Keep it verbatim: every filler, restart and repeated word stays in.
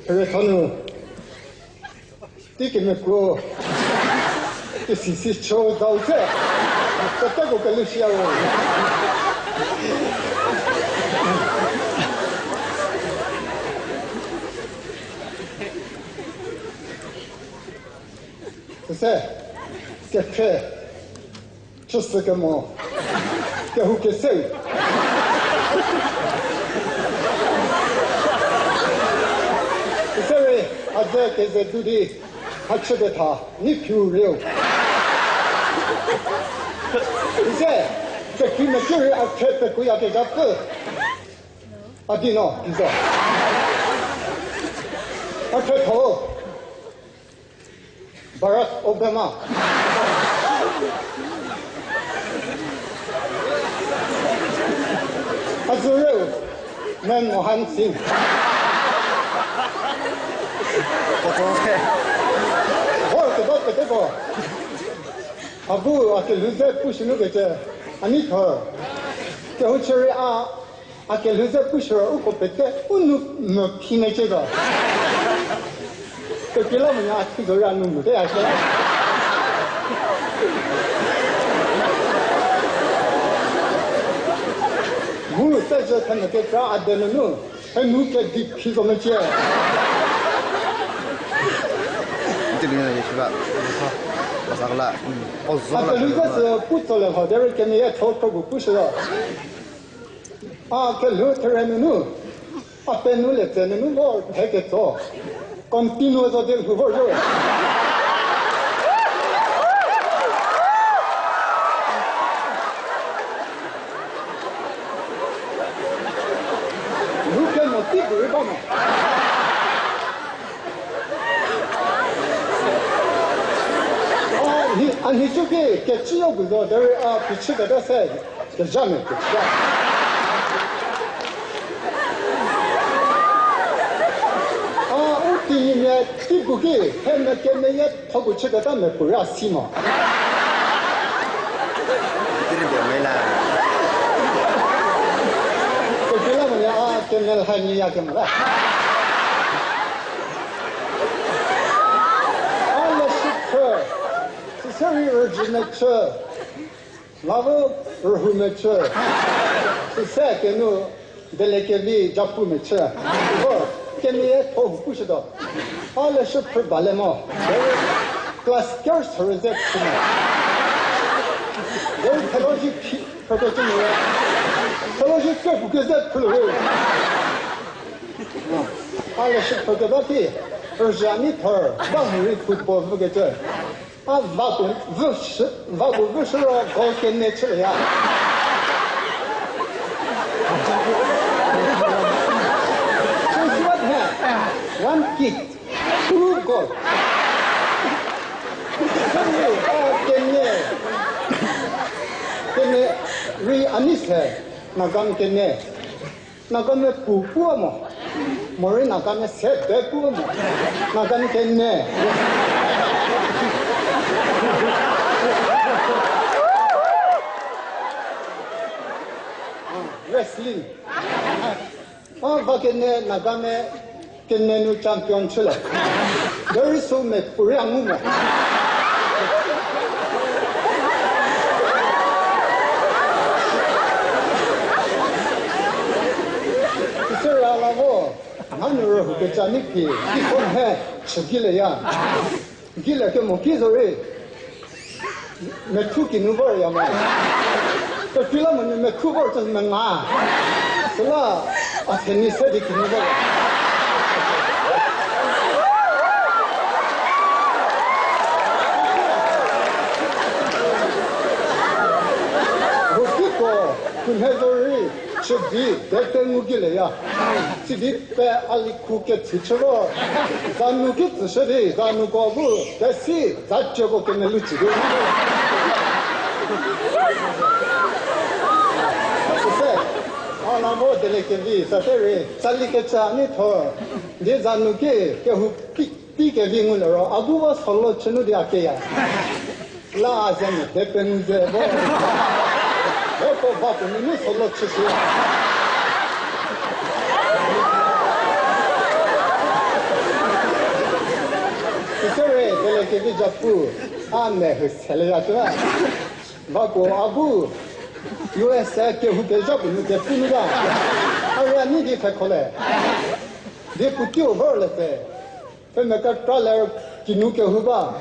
Re thanu. Tiki me ku. Tisi si cho dau se. Kata ko kalu sia wo. Se. Ke khe. Chüsü kemo. Kehu keseu. Iseri aze keze dudi. Hachüde tha. Ni piu riu. Ise. Pekü meküri akhe pekü ya ke japü. Adino. Izo. Akhe tho. Barack Obama. Azureu Manmohan Singh. Hor kebak keteko. Abu akelhüze pushinu kece. Ani thor. Kehu cheri a. Akelhüze pushiro uko pete unu mü phine che do. Pekila mü ya athi do ya nu mü de ya che. Mu se je thana ke pra adenu nu. Henu ke di phi zo me che. Nti lina ye shiba. Masakla. Ozo la. Akelhüze se putso le ho dere ke ne ye tho tho bu pushiro. A kelhü thüre nunu, a penu le tse nunu vor theke tso. Continue zo de lhu vor yo. Lhu ke mo ti bu ba mo. A ni, a ni chu ke, ke chi yo bu zo de a pi chi ka da se. Kejame kecha. A, u timi me ti bu ki, he me ke me ye thobu cheketa me pura simo. Tiri be me la. Kejila mo ya, a, ke me la ni ya ke mo la. A, la shukr. Sisari rajime che. Lavo rühü mechü. Süse kenu delekevi japu mechü. Ko kenu ye thohu pushü do. Ale shü phrü bale mo. Class girls reject kunu. Very theology phi-, photo kunu. Theology ke bu ke zet pulu. Ale shü photo ba ki. Rjani thor. Ba muri football bu ke zet. A vaku vüshü, vaku vüshü ro gol kene chü ya. Chüsü what he? One kick, two goal. Sami, a, kene. Kene ri anis he. Nagam kene. Nagami pu pu amo. Mori Nagami se be pu amo. Nagami kene. Ah, wrestling. Ah, va kene Nagami Kene nu champion chüle. Very soon me puri angu mo. Sir alavo, nanu ro ke chani ki, ki kon he, chugile ya. Gile ke mo ki zori. Methu kinu vor ya ma. Ke pila mo ni methu vor tsü menga. Sala a tennis he di kinu vor. Hoki ko, kun he zori. Chübi, dete ngu gile ya. Chübi pe ali khu ke tsüchülo. Zanu ki tsüshüri, zanu ko bu, desi, zache ko kene lu chübi. Sese, ala mo dele ke vi, sa te re, sali ke cha ni tho. Di zanu ki, ke hu ki. Ti ke vi ngu le ro, agu va solo chenu di ake ya. La a ze mi de pe ngu ze vo. Vo ko va ko ni ni solo chü shi. Kükre tele kevija pu, a ne hü sele ya tüva. Vako abu, U S A kehu keja pu nu ke pu nu va. A ra ni di fe khole. Di pu ki over le pe. Pe me ka tra le ki nu kehu va.